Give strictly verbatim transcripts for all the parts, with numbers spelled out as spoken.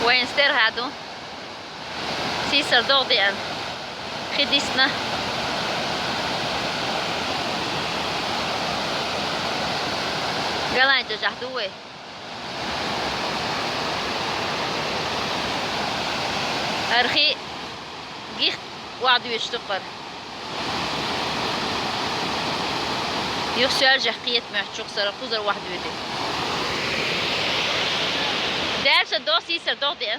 Вайн стер хӀаду. Сийсара догӀа деана. Хи дисна. Голландия жахь ду вай. Архи гих ваӀда веш тукъар. Юх сёлжех кхетамехь чух сара кхузара вахдуьйди. Дерса дос йисар дох деа.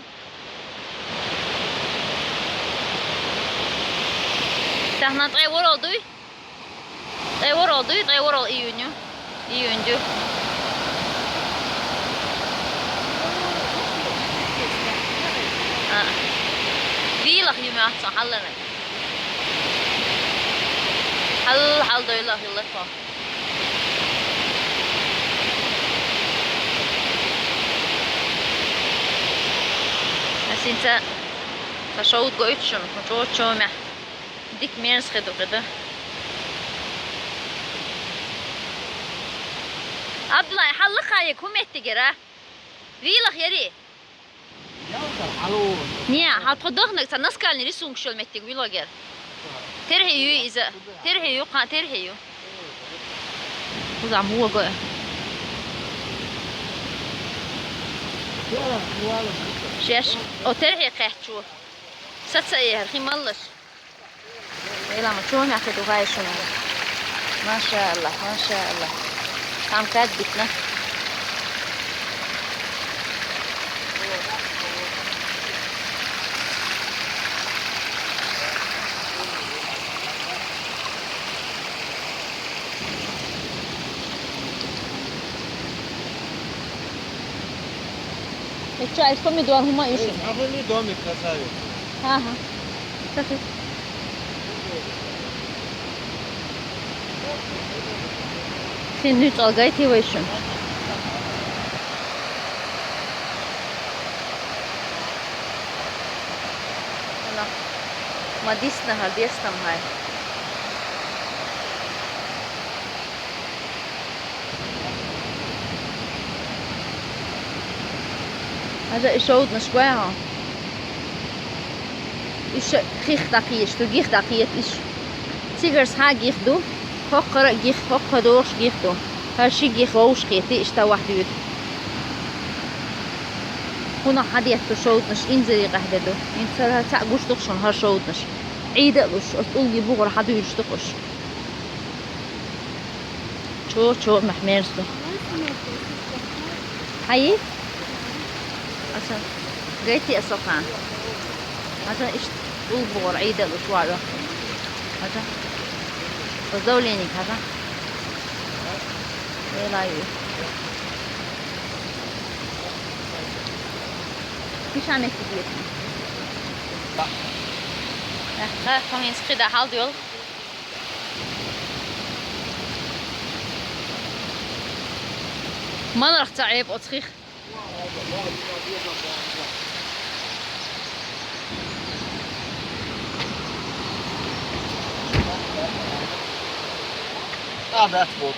Тахна ткъе ворал дуй? Ткъе ворал дуй, ткъе ворал июнь ю. Июнь ю. А. Вилах ю махца халлана. Хьал, хьал дойла хилла тхо. Асинца са шовд гойтшум, чо-, чомя. Дик мерз хеду кеда. Абдулай, хьалла хае куметтигера. Вилах яри. Не, хьал тхо дахнаг ца наскальный рисунок шел меттиг вилагер. Терхи ю иза. Терхи ю, ка-, терхи ю. Узам хуа го. Шеш. О, терхи кхехчу. Саца яр, хималлаш. Эла ма чо мя хеду гай шуна. Машаалла, машаалла. Там кад битна. Эча, эс помидор хӀума иши. Ой, нахуй домик красавец. Ага. Син нуьцкъала гайтий вай шун? Ана, ма дисна хӀара, дестам хӀай. Хьажа, и шовданаш гой хьо? Иш хих дӀакхийча ду, гих дӀакхета иш. Цигарс хьа гих ду, хӀокхара гих, хӀокхара дохуш гих ду. ХӀара ши гих вовшахкхетий, иштта вахдуьйду. ХӀунах хьадетта ду шовданаш, инзаре къаьхьа де ду. ХӀинца цхьаъ гуш ду-кх шуна хӀара шовданаш. Ӏийда а луш, оцу тӀулгийн бугӀар хьадуьйлуш ду-кх уьш. Чо, чо, мехь мерза ду. Хьаий? Аса, гайти аса хан. Аса, иштта тӀулг бугӀар Ӏийда а луш ваӀа. Аса, оцу давление хьажа. Вела ю. Киша меттиг ю. Ах, ха, хьо хӀинца кхидӀа хьал дол. Маларх ца Ӏеб оцу хих. А, да, вот.